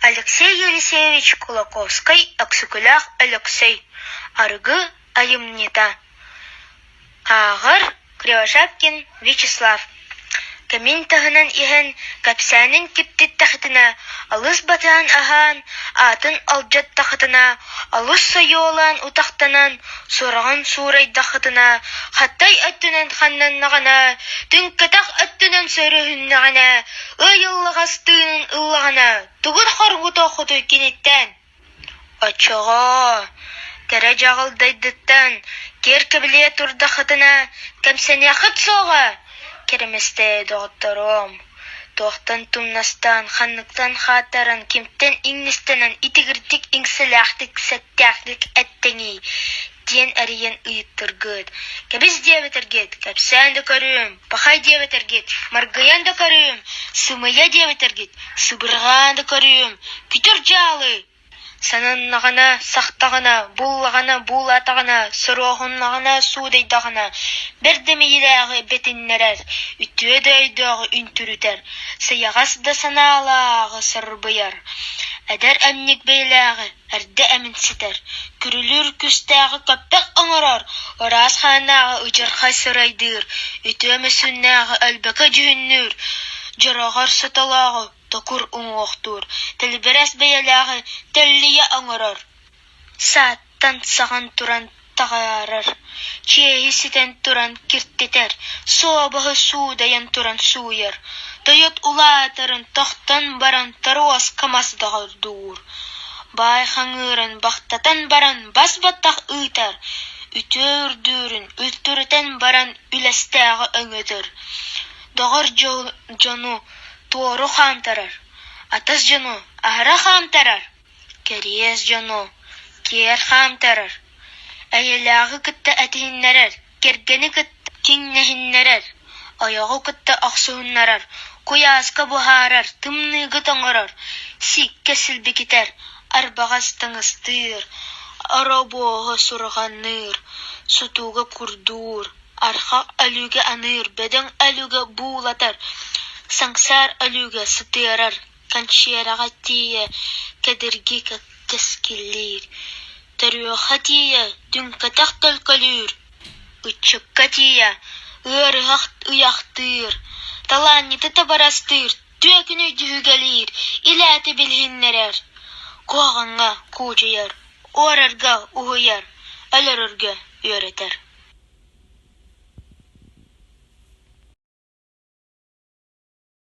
Алексей Елисеевич Кулаковскай-Өксөкүлээх Өлөксөй «Арыгы айымньыта» Ааҕар Кривошапкин Вячеслав Кэмин таһынан иһэн, кэпсээнин киптиттэххитинэ, алыс батыһан аһаан, аатын алдьаттаххытына, алыс сойуолаан утахтанан, сураҕын суурайдаххытына, хаттай өттүнэн ханнаннаҕына, түҥкэтэх өттүнэн сөрүһүннэҕинэ, ыйыллаҕас тыынын ыллаҕына, тугун хоргутуоххутуй киниттэн Оччоҕо кэрэ дьаҕыл дайдыттан киэр кэбилийэ турдаххытына кэмсэниэххит суоҕа, Кэрэмэстэй доҕотторуом, туохтан тумнастаан, ханныктан хааттаран, кимтэн иҥнистэнэн итигирдик иҥсэлээхтик, сэттээхтик эттэҥий диэн эрийэн ыйыттыргыт, кэбис диэбэтэргит, кэпсээн да көрүөм, пахай диэбэтэргит, маргыйан да көрүөм, сымыйа диэбэтэргит, сыбырҕаан да көрүөм, күтүр дьаалы! Сананнаҕына, сахтаҕына, буллаҕына, буулаатаҕына, соруоһуннаҕына, суудайдаҕына, бэрт да мэйиилээҕи бэтиннэрэр, үтүө да өйдөөҕү үнтүрүтэр, сайаҕас да санаалааҕы сарбыйар, эдэр эмньик бэйэлээҕи эрдэ эминситэр, күрүлүүр күстээҕи көппөх оҥорор, ыраас хааннааҕы ыдьырхай сырайдыыр, үтүө мөссүөннээҕи өлбөкө дьүһүннүүр, дьороҕор сотолооҕу токур уҥуохтуур, тэлибирэс бэйэлээҕи тэллийэ оҥорор, сааттан саҕан туран таҕаарар, чиэһи ситэн туран киртитэр, суобаһы суудайан туран сууйар, тойот улаатарын тохтон баран торуоска мас доҕордуур, баай хаҥыырын бахтатан баран бас баттах ыытар, үтүө үрдүүрүн үлтүрүтэн баран үлэстээҕи өҥөтөр, доҕор дьону туору хаамтарар, атас дьону аһара хаамтарар Кэриэс дьону киэр хаамтарар, эйэлээҕи кытта этиһиннэрэр, кэргэни кытта киҥнэһиннэрэр, ойоҕу кытта охсуһуннарар, куйааска буһарар, тымныыга тоҥорор, сииккэ силбикитэр, арбаҕас таҥастыыр, оробуоһу сурҕаныыр, сутууга курдуур, архах өлүүгэ аныыр, бөдөҥ өлүүгэ буулатар, саҥсаар өлүүгэ сытыарар Кэнчиэрэҕэ тиийэ кэдирги кэскиллиир, төрүөххэ тиийэ түҥкэтэх төлкөлүүр, ыччакка тиийэ ыарыһах ыйахтыыр, талаанньыты табарастыыр, түөкүнү дьүһүгэлиир, илээти билиһиннэрэр, куһаҕаҥҥа куудьуйар, уорарга уһуйар, өлөрөргө үөрэтэр.